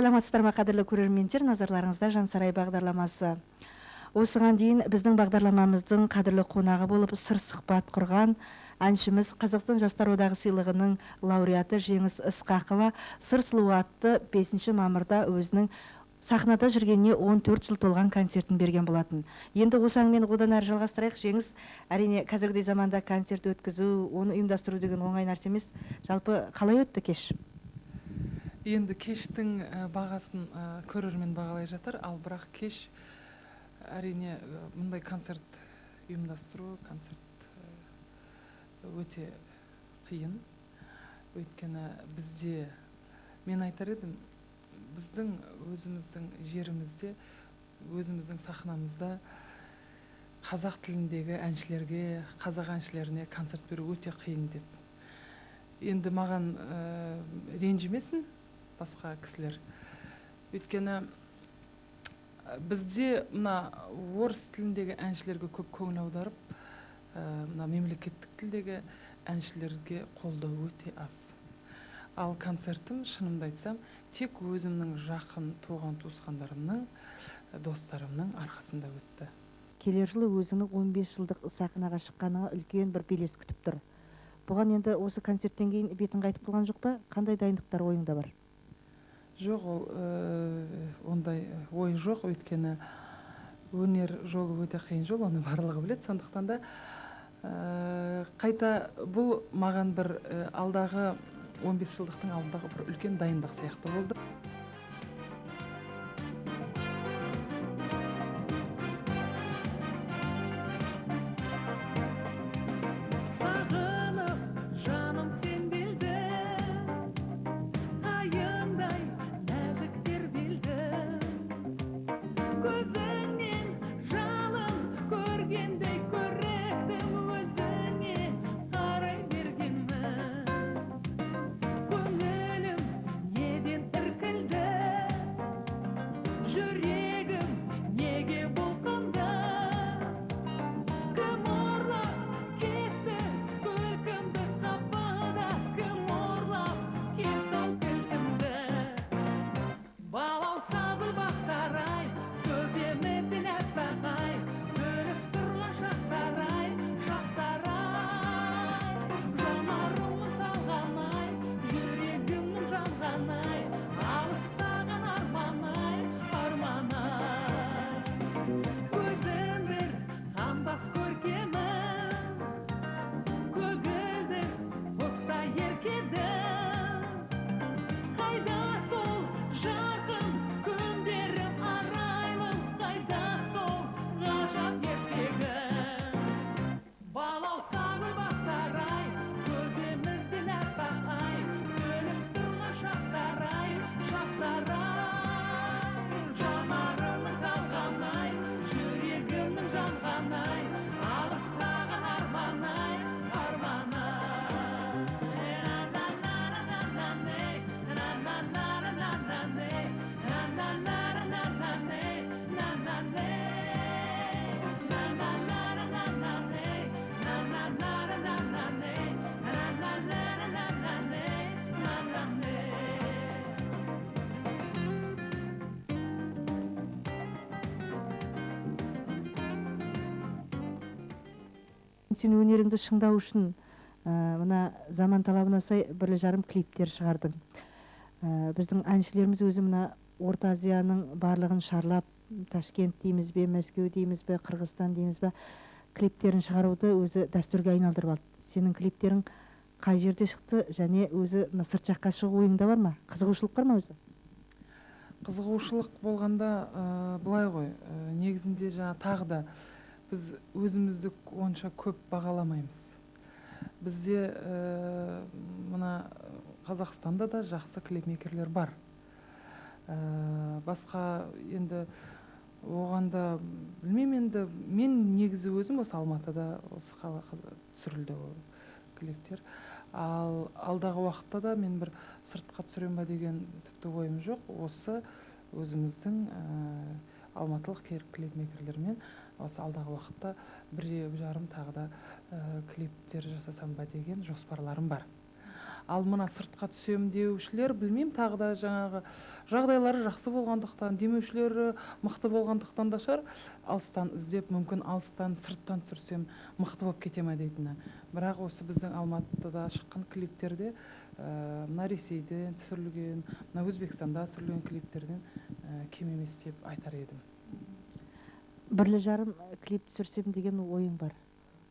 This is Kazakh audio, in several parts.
Саламатсыздар ма, қадірлі көрермендер, назарларыңызда Жансарай бағдарламасы. Осыған дейін біздің бағдарламамыздың қадірлі қонағы болып сыр сұхбат құрған әншіміз, Қазақстан Жастар Одағы сыйлығының лауреаты Жеңіс Ысқақова «Сыр сұлуы» атты 5 мамырда өзінің сахнада жүргеніне 14 жыл толған концертін берген болатын. Енді осы әңгімені одан әрі жалғастырайық. Жеңіс, әрине, қазіргідей заманда концерт өткізу, оны ұйымдастыру деген оңай нәрсе емес. Жалпы қалай өтті кеш? Енді кештің бағасын көрермен бағалай жатыр, ал бірақ кеш, әрине, мұндай концерт ұйымдастыру, концерт өте қиын. Өйткені бізде, мен айтар едім, біздің өзіміздің жерімізде, өзіміздің сахнамызда қазақ тіліндегі әншілерге, қазақ әншілеріне концерт беру өте қиын деп. Енді маған ренжімесін басқа кісілер. Өйткені бізде мына орыс тіліндегі әншілерге көп көңіл аударып, мына мемлекеттік тілдегі әншілерге қолдау өте аз. Ал концертім, шынымды айтсам, тек өзімнің жақын туған туысқандарымның, достарымның арқасында өтті. Келер жылы өзіңнің 15 жылдық сахнаға шыққаныңа үлкен бір белес күтіп тұр. Бұған енді осы концерттен кейін бетің қайтып қалған жоқ па? Қандай дайындықтар ойыңда бар? Жоқ, ол ондай ой жоқ, өйткені өнер жолы өте қиын жол, оны барлығы біледі. Сондықтан да қайта бұл маған бір алдағы 15 жылдықтың алдындағы бір үлкен дайындық сияқты болды. Сағынып жаным сенделді, қайыңдай нәзік тербелді. Көзіңнен жалын көргендей көріктім, өзіңе қарай бергенмін. Көңілім неден іркілді, жүрегім неге бұлқынды? Кім ұрлап кетті күлкімді қапыда, кім ұрлап кетті ау кілтімді? Балауса гүл бақтар ай, төбемізден аппақ ай, күліп тұрған шақтар ай, шақтар ай. Жанарымның талған ай, жүрегімнің жанған ай, алыстаған арман ай, арман ай. Көзім бір қанбас көркемім, көгілдір құстай еркедім. Қайда сол жарқын күндерім, арайлым, қайда сол ғажап ертегім? Балауса гүл бақтар ай, төбемізден аппақ ай, күліп тұрған шақтар ай, шақтар ай. Жанарымның талған ай, жүрегімнің жанған ай, алыстаған арман ай, арман ай. На-на-на-на-на-ней, на-на-на-на-на-ней, на-на-на-на-на-ней, на-на-ней, на-на-на-на-на-ней, на-на-на-на-на-ней, на-на-на-на-на-ней, на-на-ней. Сен өнеріңді шыңдау үшін мына заман талабына сай бірлі жарым клиптер шығардың. Біздің әншілеріміз өзі мына Орта Азияның барлығын шарлап, Ташкент дейміз бе, Мәскеу дейміз бе, Қырғызстан дейміз бе, клиптерін шығаруды өзі дәстүрге айналдырып алды. Сенің клиптерің қай жерде шықты және өзі мына сырт жаққа шығу ойыңда бар ма? Қызығушылық бар ма өзі? Қызығушылық болғанда, былай ғой, негізінде жаңа тағы да біз өзімізді онша көп бағаламаймыз. Бізде мына Қазақстанда да жақсы клипмейкерлер бар. Басқа енді оған да білмеймін, енді мен негізі өзім осы Алматыда, осы қала түсірілді ол клиптер. Ал алдағы уақытта да мен бір сыртқа түсірем ба деген тіпті ойым жоқ. Осы өзіміздің алматылық клипмейкерлермен осы алдағы уақытта бір жарым тағы да клиптер жасасам ба деген жоспарларым бар. Ал мына сыртқа түсем деушілер, білмеймін, тағы да жаңағы жағдайлары жақсы болғандықтан, демеушілері мықты болғандықтан да шығар, алыстан іздеп, мүмкін алыстан, сырттан түсірсем мықты болып кете ме дейтіні. Бірақ осы біздің Алматыда шыққан клиптерде, мына Ресейден түсірілген, мына Өзбекстанда түсірілген клиптерден кем емес деп айтар едім. Бірлі жарым клип түсірсем деген ойың бар.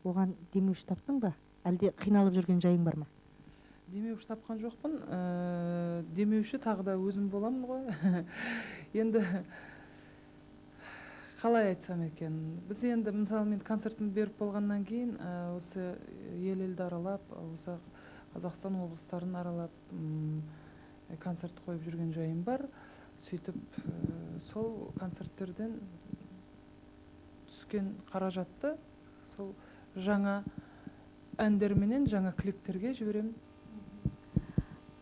Оған демеуші таптың ба? Әлде қиналып жүрген жайың бар ма? Демеуші тапқан жоқпын. Демеуші тағы да өзім боламын ғой. Енді қалай айтсам екен? Біз енді, мысалы, мен концертімді беріп болғаннан кейін, осы ел-елді аралап, осы Қазақстан облыстарын аралап, концерт қойып жүрген жайым бар. Сөйтіп, сол концерттерден түскен қаражатты сол жаңа әндерменен жаңа клиптерге жіберемін.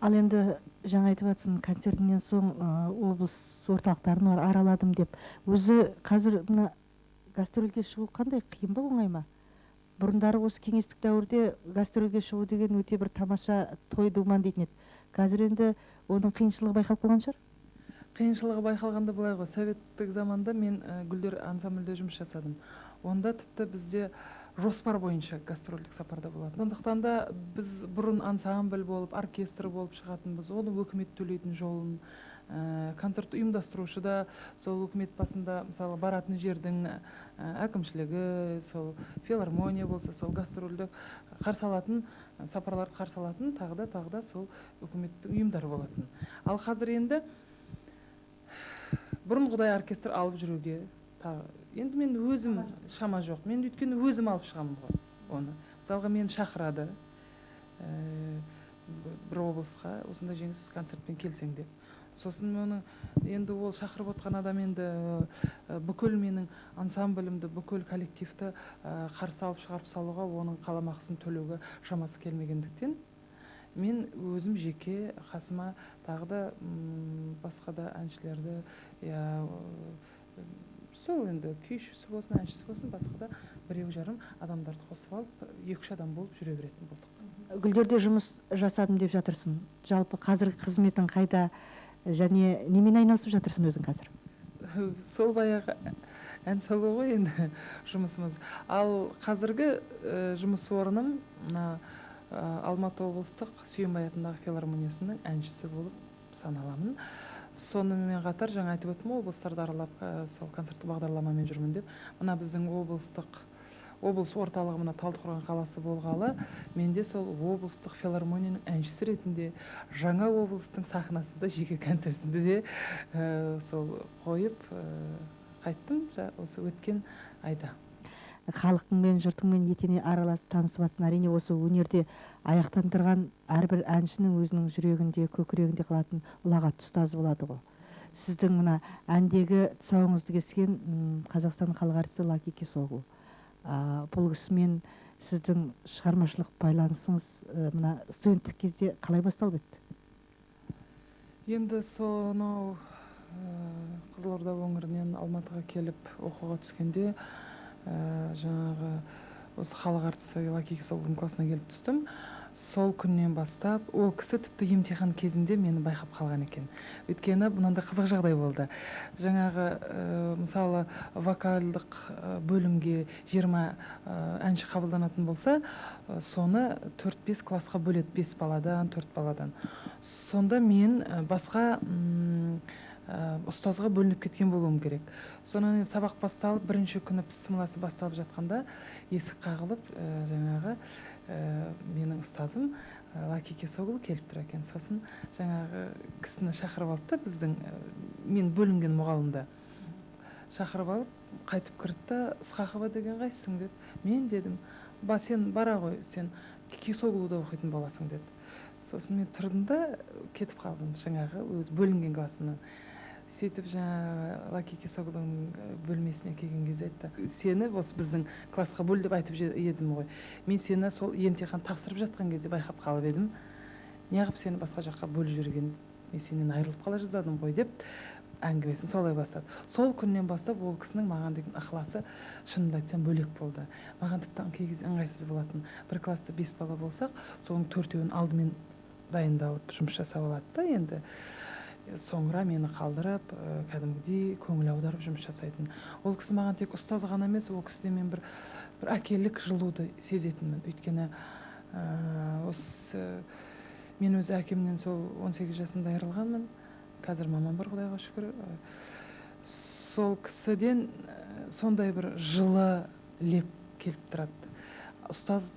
Ал енді жаңа айтып жатсың, концертінен соң облыс орталықтарын араладым деп. Өзі қазір мына гастрольге шығу қандай, қиын ба, оңай ма? Бұрындары осы кеңестік дәуірде гастрольге шығу деген өте бір тамаша той думан дейтін еді. Қазір енді оның қиыншылығы байқалып қалған шығар? Қиыншылығы байқалғанда былай ғой, советтік заманда мен Гүлдер ансамбльде жұмыс жасадым. Онда тіпті бізде жоспар бойынша гастрольдік сапарда болатын. Сондықтан да біз бұрын ансамбль болып, оркестр болып шығатынбыз. Оны өкімет төлейтін жолын, концерт ұйымдастырушы да сол өкімет басында, мысалы, баратын жердің әкімшілігі, сол филармония болса, сол гастрольдік қарсы алатын, сапарларды қарсы алатын тағы да, тағы да сол өкіметтің ұйымдары болатын. Ал қазір енді бұрынғыдай оркестр алып жүруге тағы енді мен өзім шама жоқ. Мен өйткені өзім алып шығамын ғой оны. Мысалға, мені шақырады бір облысқа осындай жеңіс концертпен келсең деп. Сосын оның енді ол шақырып отқан адам енді бүкіл менің ансамблімді, бүкіл коллективті қарсы алып шығарып салуға, оның қаламақысын төлеуге шамасы келмегендіктен мен өзім жеке қасыма тағы да басқа да әншілерді, сол енді күйшісі болсын, әншісі болсын, басқа да біреу жарым адамдарды қосып алып, екі-үш адам болып жүре беретін болдық. Гүлдерде жұмыс жасадым деп жатырсың. Жалпы қазіргі қызметің қайда және немен айналысып жатырсың өзің қазір? Сол баяғы ән салу ғой енді жұмысымыз. Ал қазіргі жұмыс орным мына Алматы облыстық Сүйінбай атындағы филармониясының әншісі болып саналамын. Сонымен қатар жаңа айтып өттім ғой, облыстарды аралап, сол концерттік бағдарламамен жүрмін деп. Мына біздің облыс орталығы мына Талдықорған қаласы болғалы, менде сол облыстық филармонияның әншісі ретінде жаңа облыстың сахнасында жеке концертімді де сол қойып қайттым осы өткен айда. Халқыңмен, жұртыңмен етене араласып, танысып жатсың. Әрине, осы өнерде аяқтандырған әрбір әншінің өзінің жүрегінде, көкірегінде қалатын ұлағатты ұстаз болады ғой. Сіздің мына әндегі тұсауыңызды кескен Қазақстан халық әртісі Лаки Кесоглу. Бұл кісімен сіздің шығармашылық байланысыңыз мына студенттік кезде қалай басталып еді? Енді сонау Қызылорда өңірінен Алматыға келіп оқуға түскенде, жаңағы осы халық әртісі Лаки Кесоглудың классына келіп түстім. Сол күннен бастап ол кісі тіпті емтихан кезінде мені байқап қалған екен. Өйткені мынандай қызық жағдай болды. Жаңағы, мысалы, вокалдық бөлімге 20 әнші қабылданатын болса, соны 4-5 классқа бөледі, 5 баладан, 4 баладан. Сонда мен басқа ұстазға бөлініп кеткен болуым керек. Сонан сабақ басталып, бірінші күні пісміласы басталып жатқанда есік қағылып, жаңағы менің ұстазым Лаки Кесоглу келіп тұр екен. Сосын жаңағы кісіні шақырып алыпты, біздің мен бөлінген мұғалімді шақырып алып, қайтып кірді да, Ысқақова деген қайсысың деді. Мен дедім, ба сен бара ғой, сен Кесоглуда оқитын боласың деді. Сосын мен тұрдым да кетіп қалдым жаңағы өз бөлінген классымнан. Сөйтіп жаңағы Лаки Кесоглудың бөлмесіне келген кезде айтты, сені осы біздің классқа бөл деп айтып едім ғой. Мен сені сол емтихан тапсырып жатқан кезде байқап қалып едім. Неғып сені басқа жаққа бөліп жіберген, мен сенен айырылып қала жаздадым ғой деп әңгімесін солай бастады. Сол күннен бастап ол кісінің маған деген ықыласы, шынымды айтсам, бөлек болды. Маған тіпті кей кезде ыңғайсыз болатын. Бір класста 5 бала болсақ, соның 4-еуін алдымен дайындалып жұмыс жасап алады да енді. Соңыра мені қалдырып, кәдімгідей көңіл аударып жұмыс жасайтын. Ол кісі маған тек ұстаз ғана емес, ол кісіден мен бір әкелік жылуды сезетінмін. Өйткені осы мен өз әкемнен сол 18 жасымда айырылғанмын. Қазір мамам бар, Құдайға шүкір. Сол кісіден сондай бір жылы леп келіп тұрады. Ұстаз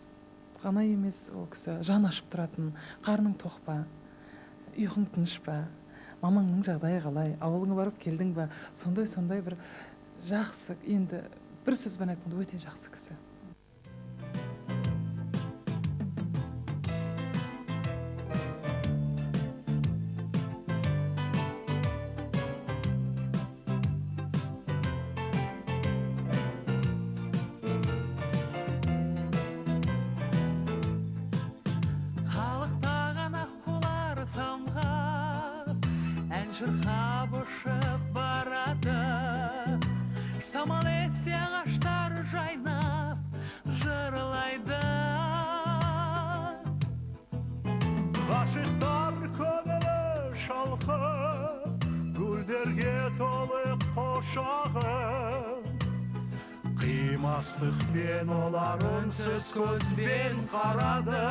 ғана емес, ол кісі жан ашып тұратын. Қарның тоқ па, ұйқың тыныш па, мамаңның жағдайы қалай, ауылыңа барып келдің ба, сондай-сондай бір жақсы, енді бір сөзбен айтқанда өте жақсы кісі. Қалықтаған аққулар самғап, ән шырқап ұшып барады. Самал ессе ағаштар жайнап, жырлайды. Ғашықтар көңілі шалқып, гүлдерге толы қошағы. Қимастықпен олар үнсіз көзбен қарады.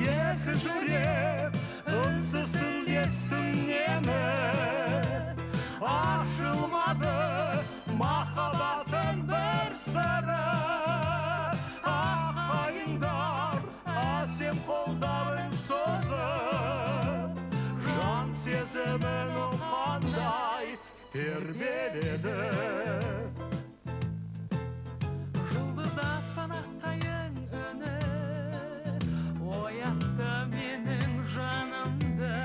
Екі жүрек үнсіз тілдесті нені, ашылмады махаббаттың бір сыры. Ақ қайыңдар әсем қолдарын созып, жан сезімін ұққандай тербеледі. Жұлдыз аспан ақ қайың үні оятты менің жанымды.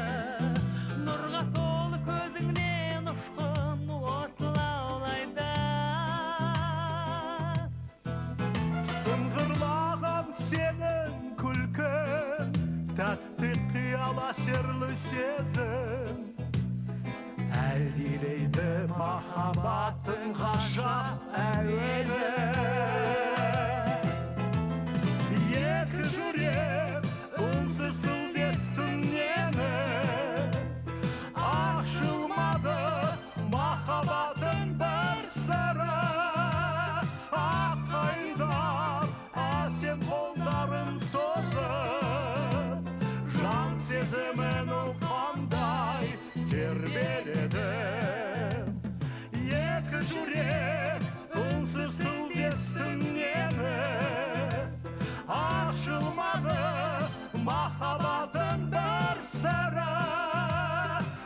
Нұрға толы көзіңнен ұшқын от лаулайды. Сыңғырлаған сенің күлкің, тәтті қиял әсерлі сезім. Әлдилейді махаббаттың ғажап әуені. Екі жүрек үнсіз тілдесті нені, ашылмады махаббаттың бір сыры. Ақ қайыңдар әсем қолдарын созып, жан сезімін ұққандай тербеледі. Екі жүрек үнсіз тілдесті нені, ашылмады махаббаттың бір сыры.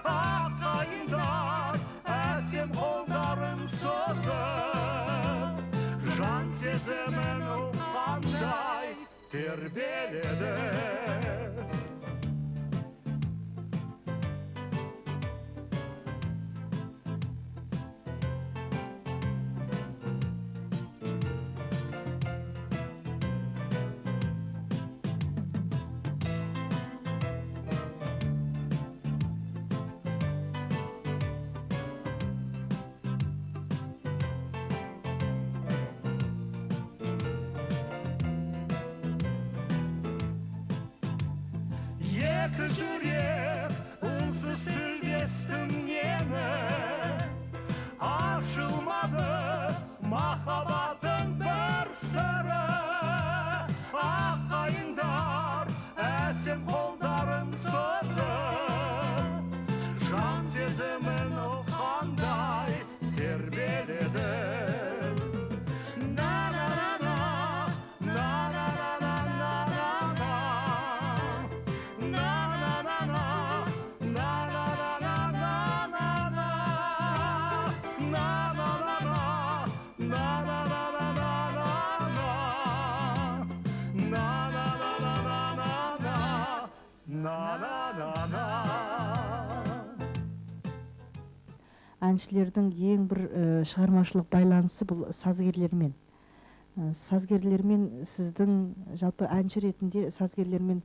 Ақ қайыңдар әсем қолдарын созып, жан сезімін ұққандай тербеледі. Екі жүрек үнсіз тілдесті нені, ашылмады махаббаттың бір сыры. Ақ қайыңдар әсем қолдарын созып, жан сезімін ұққандай тербеледі. На-на-на-на, на-на-на-на-на-на-на. На-на-на-на, на-на-на-на-на-на. На-на-на-на, на-на-на-на-на-на. На-на-на-на-на-на. На-на-на-на. Әншілердің ең бір шығармашылық байланысы бұл сазгерлермен. Сазгерлермен сіздің жалпы әнші ретінде сазгерлермен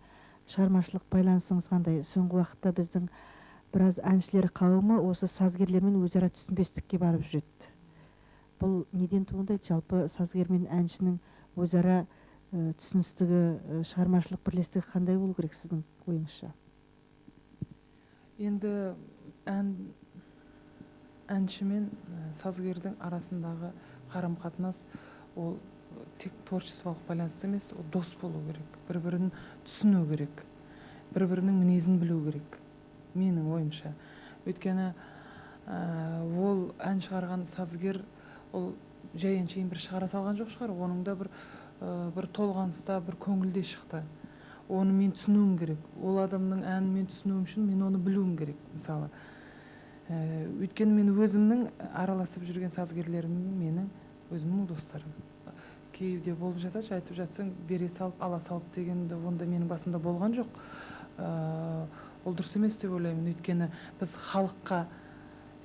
шығармашылық байланысыңыз қандай? Соңғы уақытта біздің біраз әншілер қауымы осы сазгерлермен өзара түсінбестікке барып жүреді. Бұл неден туындайды? Жалпы сазгер мен әншінің өзара түсіністігі, шығармашылық бірлестігі қандай болу керек сіздің ойыңызша? Енді әнші мен сазгердің арасындағы қарым-қатынас ол тек творчестволық байланыс емес, ол дос болу керек, бір-бірін түсіну керек, бір-бірінің мінезін білу керек, менің ойымша. Өйткені ол ән шығарған сазгер ол жай әншейін бір шығара салған жоқ шығар, оның да бір толғаныста, бір көңілде шықты. Оны мен түсінуім керек. Ол адамның әнін мен түсінуім үшін мен оны білуім керек, мысалы. Өйткені мен өзімнің араласып жүрген сазгерлерім менің өзімнің достарым. Кейде болып жатады, айтып жатсаң, бере салып, ала салып дегенді онда менің басымда болған жоқ. Ол дұрыс емес деп ойлаймын. Өйткені біз халыққа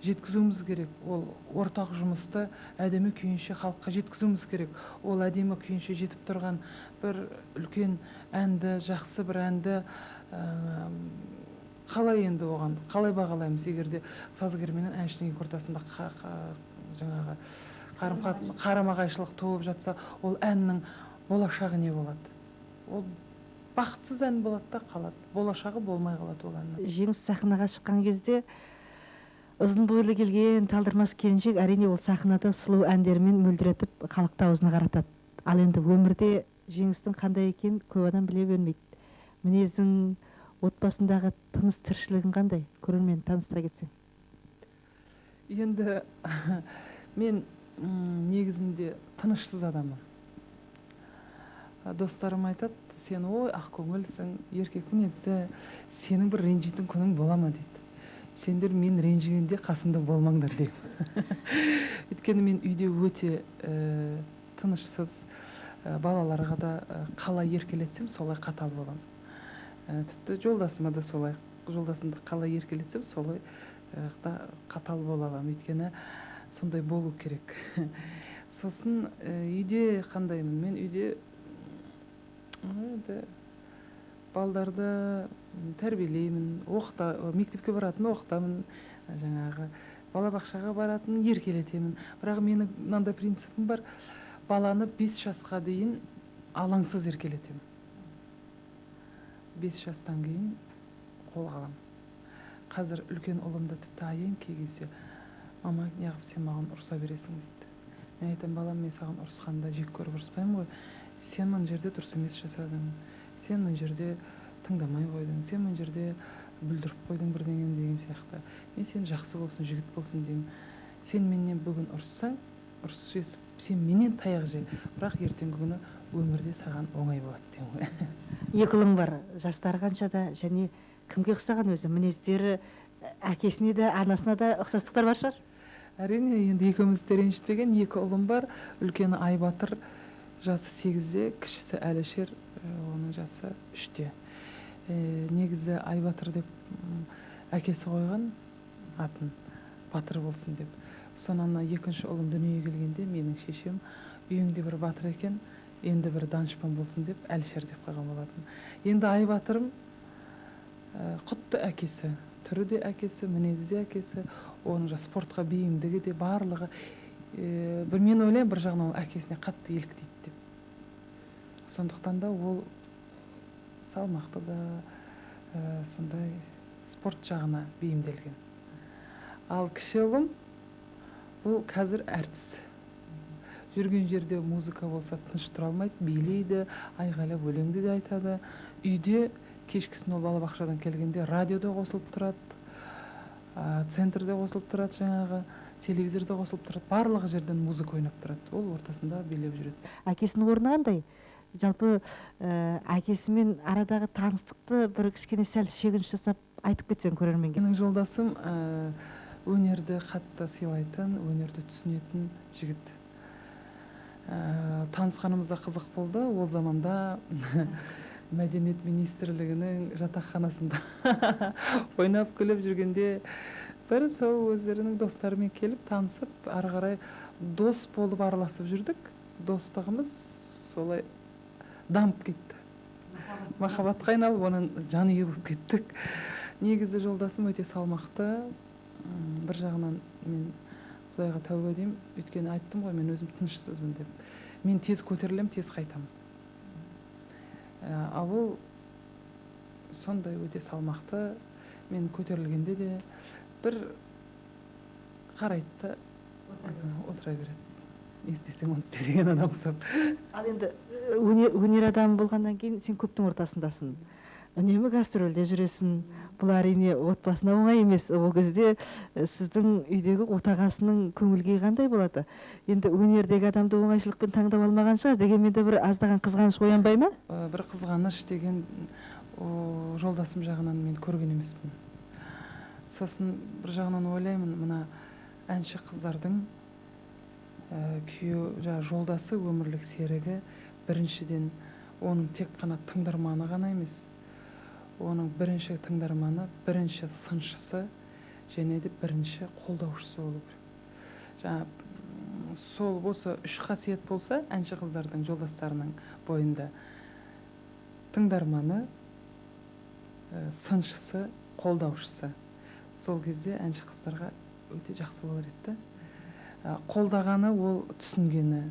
жеткізуіміз керек. Ол ортақ жұмысты әдемі күйінше халыққа жеткізуіміз керек. Ол әдемі күйінше жетіп тұрған бір үлкен әнді, жақсы бір әнді қалай енді оған, қалай бағалаймыз, егер де сазгер менен әншінің екі ортасында жаңағы қарама-қайшылық туып жатса, ол әннің болашағы не болады? Ол бақытсыз ән болады да қалады. Болашағы болмай қалады ол әннің. Жеңіс сахнаға шыққан кезде ұзын бойлы келген талдырмаш келіншек, әрине ол сахнада сұлу әндерімен мөлдіретіп халықты аузына қаратады. Ал енді өмірде Жеңістің қандай екенін көп адам біле бермейді. Мінезің, отбасындағы тыныс тіршілігің қандай? Көрермен таныстыра кетсең. Енді мен негізінде тынышсыз адаммын. Достарым айтады, сен ой ақкөңілсің, еркек мінезді, сенің бір ренжитін күнің бола ма дейді. Сендер мен ренжігенде қасымда болмаңдар деймін. Өйткені мен үйде өте тынышсыз, балаларға да қалай еркелетсем солай қатал боламын. Тіпті жолдасыма да солай, жолдасымды қалай еркелетсем солай да қатал бола аламын. Өйткені сондай болу керек. Сосын үйде қандаймын? Мен үйде енді балдарды тәрбиелеймін, мектепке баратын оқытамын, жаңағы балабақшаға баратын еркелетемін. Бірақ менің мынандай принципім бар: баланы 5 жасқа дейін алаңсыз еркелетемін. 5 жастан кейін қолға аламын. Қазір үлкен ұлымды тіпті аяймын кей кезде. Мама, неғып сен маған ұрса бересің дейді. Мен айтамын, балам, мен саған ұрысқанда жек көріп ұрыспаймын ғой. Сен мына жерде дұрыс емес жасадың. Сен мына жерде тыңдамай қойдың, сен мына жерде бүлдіріп қойдың бірдеңені деген сияқты. Мен сен жақсы болсын, жігіт болсын деймін. Сен менен бүгін ұрыссаң, ұрыс жесіп, сен менен таяқ же, бірақ ертеңгі күні өмірде саған оңай болады деймін ғой. Екі ұлың бар, жастары қаншада және кімге ұқсаған өзі? Мінездері әкесіне де, анасына да ұқсастықтар бар шығар? Әрине, енді екеумізді ренжітпеген екі ұлым бар. Үлкені Айбатыр, жасы 8-де, кішісі Әлішер, оның жасы 3-те. Негізі Айбатыр деп әкесі қойған атын, батыр болсын деп. Сонан екінші ұлым дүниеге келгенде менің шешем үйіңде бір батыр екен, енді бір данышпан болсын деп Әлішер деп қойған болатын. Енді Айбатырым құтты әкесі, түрі де әкесі, мінезі де әкесі, оның спортқа бейімдігі де барлығы. Бір мен ойлаймын, бір жағынан ол әкесіне қатты еліктейді деп. Сондықтан да ол салмақты да сондай спорт жағына бейімделген. Ал кіші ұлым бұл қазір әртіс. Жүрген жерде музыка болса тыныш тұра алмайды, билейді, айғайлап өлеңді де айтады. Үйде кешкісін ол балабақшадан келгенде радиода қосылып тұрады, центрде қосылып тұрады, жаңағы телевизорда қосылып тұрады, барлық жерден музыка ойнап тұрады. Ол ортасында билеп жүреді. Әкесінің орны қандай? Жалпы әкесімен арадағы таныстықты бір кішкене сәл шегініс жасап айтып кетсең көрерменге. Менің жолдасым өнерді қатты сыйлайтын, өнерді түсінетін жігіт. Танысқанымызда қызық болды. Ол заманда Мәдениет министрлігінің жатақханасында ойнап күліп жүргенде бір сол өздерінің достарымен келіп танысып, ары қарай дос болып араласып жүрдік. Достығымыз солай дамып кетті. Махаббатқа айналып, оның жанұя болып кеттік. Негізі жолдасым өте салмақты. Бір жағынан мен Құдайға тәуба деймін, өйткені айттым ғой, мен өзім тынышсызбын деп. Мен тез көтерілемін, тез қайтамын. Ал ол сондай өте салмақты, мен көтерілгенде де бір қарайды да отыра береді. Не істесең оны істе деген адам ұқсап. Ал енді өнер адамы болғаннан кейін сен көптің ортасындасың. Үнемі гастрольде жүресің. Бұл әрине отбасына оңай емес. Ол кезде сіздің үйдегі отағасының көңіл күйі қандай болады? Енді өнердегі адамды оңайшылықпен таңдап алмаған шығар, дегенмен де бір аздаған қызғаныш оянбай ма? Бір қызғаныш деген жолдасым жағынан мен көрген емеспін. Сосын бір жағынан ойлаймын, мына әнші қыздардың күйеу, жаңа жолдасы, өмірлік серігі біріншіден оның тек қана тыңдарманы ғана емес, оның бірінші тыңдарманы, бірінші сыншысы және де бірінші қолдаушысы болу керек. Жаңа сол осы үш қасиет болса әнші қыздардың жолдастарының бойында: тыңдарманы, сыншысы, қолдаушысы. Сол кезде әнші қыздарға өте жақсы болар еді да. Қолдағаны ол түсінгені,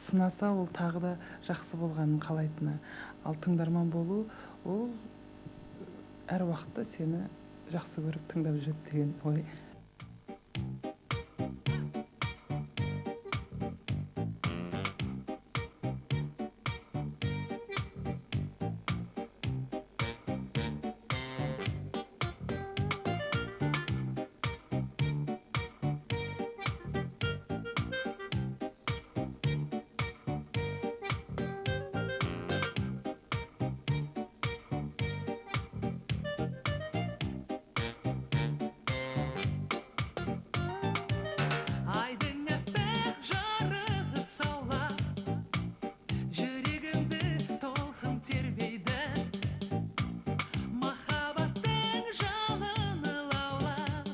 сынаса ол тағы да жақсы болғанын қалайтыны. Ал тыңдарман болу ол әр уақытта сені жақсы көріп тыңдап жүреді деген ой. Айдың аппақ жарығы саулап, жүрегімді толқын тербейді. Махаббаттың жалыны лаулап,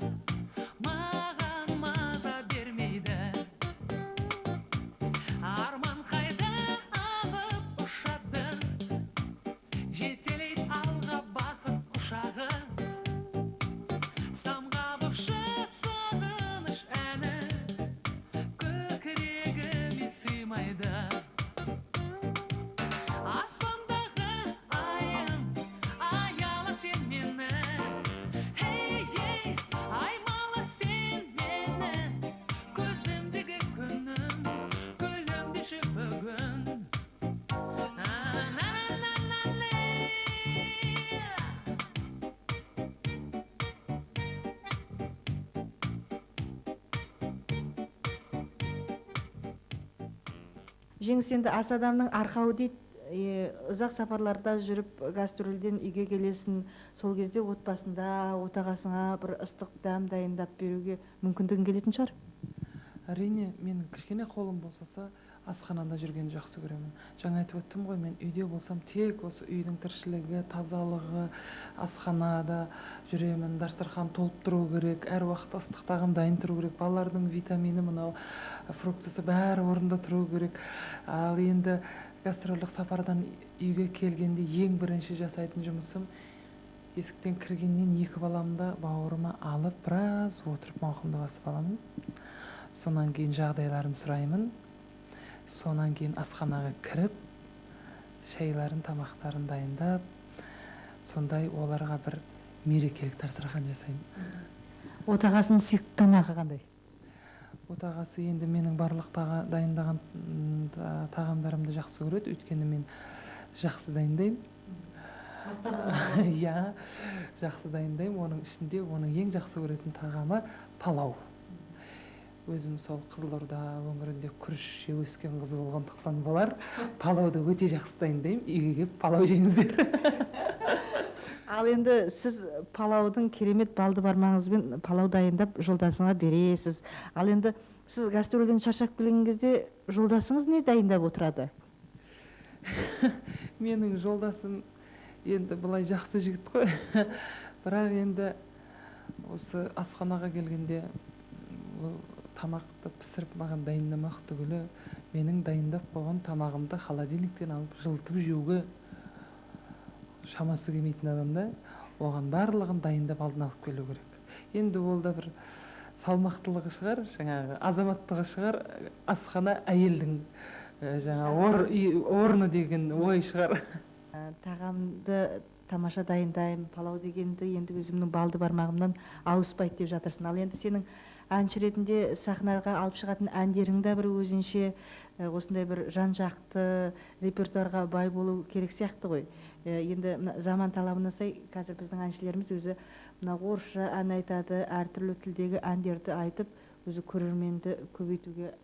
маған маза бермейді. Арман қайда алып ұшады, жетелейді алға бақыт құшағы. Самғап ұшып сағыныш әні, көкірегіме сыймайды. Аспандағы айым, аяла сен мені, ей, ей, аймала сен мені. Көзімдегі күнім, күлімдеші бүгін. На-на-на-на-на. Жеңіс, енді ас адамның арқауы дейді. Ұзақ сапарларда жүріп гастрольден үйге келесің, сол кезде отбасында отағасыңа бір ыстық дәм дайындап беруге мүмкіндігің келетін шығар? Әрине, менің кішкене қолым босаса асханада жүргенді жақсы көремін. Жаңа айтып өттім ғой, мен үйде болсам тек осы үйдің тіршілігі, тазалығы, асханада жүремін, дастархан толып тұру керек, әр уақытта ыстық тағам дайын тұру керек, балалардың витамині, мынау фруктысы бәрі орнында тұру керек. Ал енді гастрольдік сапардан үйге келгенде ең бірінші жасайтын жұмысым, есіктен кіргеннен екі баламды бауырыма алып, біраз отырып мауқымды басып аламын. Сонан кейін жағдайларын сұраймын. Сонан кейін асханаға кіріп, шайларын, тамақтарын дайындап, сондай оларға бір мерекелік дастархан жасаймын. Отағасының сүйікті тамағы қандай? Отағасы енді менің барлық дайындаған тағамдарымды жақсы көреді, өйткені мен жақсы дайындаймын. Иә, жақсы дайындаймын. Оның ішінде оның ең жақсы көретін тағамы палау. Өзім сол Қызылорда өңірінде күріш жеп өскен қыз болғандықтан болар, палауды өте жақсы дайындаймын. Үйге келіп палау жеңіздер. Ал енді сіз палаудың керемет балды бармағыңызбен палау дайындап жолдасыңа бересіз. Ал енді сіз гастрольден шаршап келген кезде жолдасыңыз не дайындап отырады? Менің жолдасым енді былай жақсы жігіт қой. Бірақ енді осы асханаға келгенде ол тамақты пісіріп маған дайындамақ түгілі, менің дайындап қойған тамағымды холодильниктен алып жылытып жеуге шамасы келмейтін адам да, оған барлығын дайындап алдын алып келу керек. Енді ол да бір салмақтылығы шығар, жаңағы азаматтығы шығар, асхана әйелдің жаңа орны деген ой шығар. Тағамды тамаша дайындаймын, палау дегенді енді өзімнің балды бармағымнан ауыспайды деп жатырсың. Ал енді сенің әнші ретінде сахнаға алып шығатын әндерің де бір өзінше осындай бір жан-жақты репертуарға бай болу керек сияқты ғой. Енді мына заман талабына сай қазір біздің әншілеріміз өзі мына орысша ән айтады, әртүрлі тілдегі әндерді айтып, өзі көрерменді көбейтуге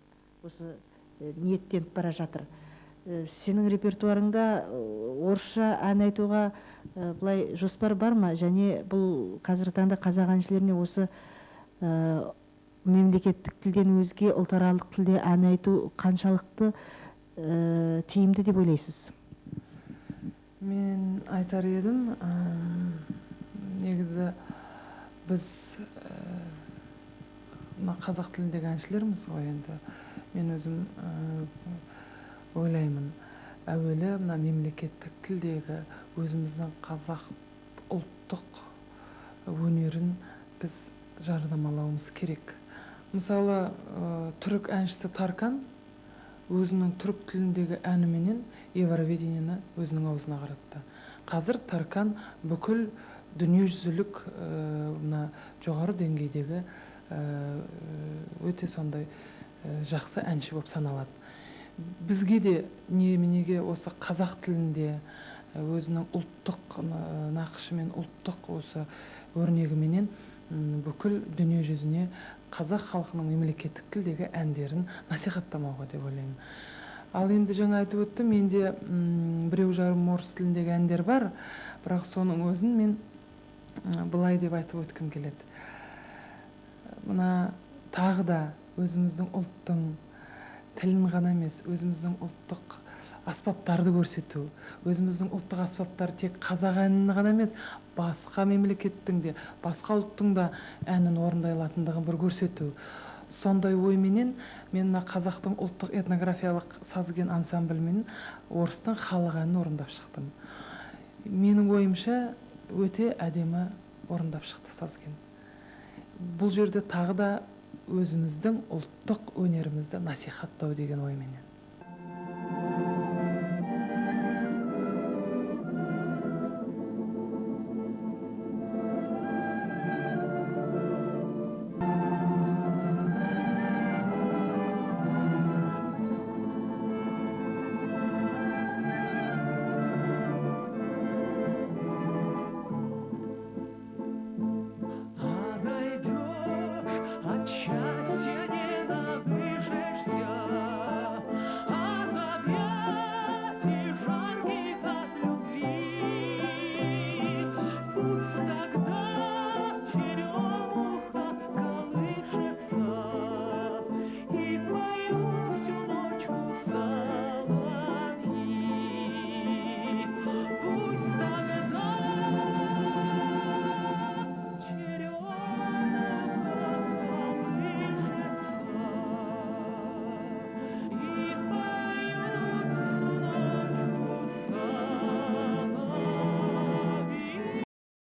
осы ниеттеніп бара жатыр. Сенің репертуарыңда орысша ән айтуға былай жоспар бар ма? Және бұл қазіргі таңда қазақ әншілеріне осы мемлекеттік тілден өзге ұлтаралық тілде ән айту қаншалықты тиімді деп ойлайсыз? Мен айтар едім, негізі біз мына қазақ тіліндегі әншілерміз ғой енді. Мен өзім ойлаймын, әуелі мына мемлекеттік тілдегі өзіміздің қазақ ұлттық өнерін біз жарнамалауымыз керек. Мысалы, түрік әншісі Таркан өзінің түрік тіліндегі әніменен Евровидениені өзінің аузына қаратты. Қазір Таркан бүкіл дүниежүзілік мына жоғары деңгейдегі өте сондай жақсы әнші болып саналады. Бізге де неменеге осы қазақ тілінде өзінің ұлттық нақышымен, ұлттық осы өрнегіменен бүкіл дүниежүзіне қазақ халқының мемлекеттік тілдегі әндерін насихаттамауға деп ойлаймын. Ал енді жаңа айтып өттім, менде біреу жарым орыс тіліндегі әндер бар, бірақ соның өзін мен былай деп айтып өткім келеді. Мына тағы да өзіміздің ұлттың тілін ғана емес, өзіміздің ұлттық аспаптарды көрсету, өзіміздің ұлттық аспаптар тек қазақ әнін ғана емес, басқа мемлекеттің де, басқа ұлттың да әнін орындай алатындығын бір көрсету. Сондай ойменен мен мына қазақтың ұлттық этнографиялық сазген ансамблімен орыстың халық әнін орындап шықтым. Менің ойымша өте әдемі орындап шықты сазген. Бұл жерде тағы да өзіміздің ұлттық өнерімізді насихаттау деген ойменен.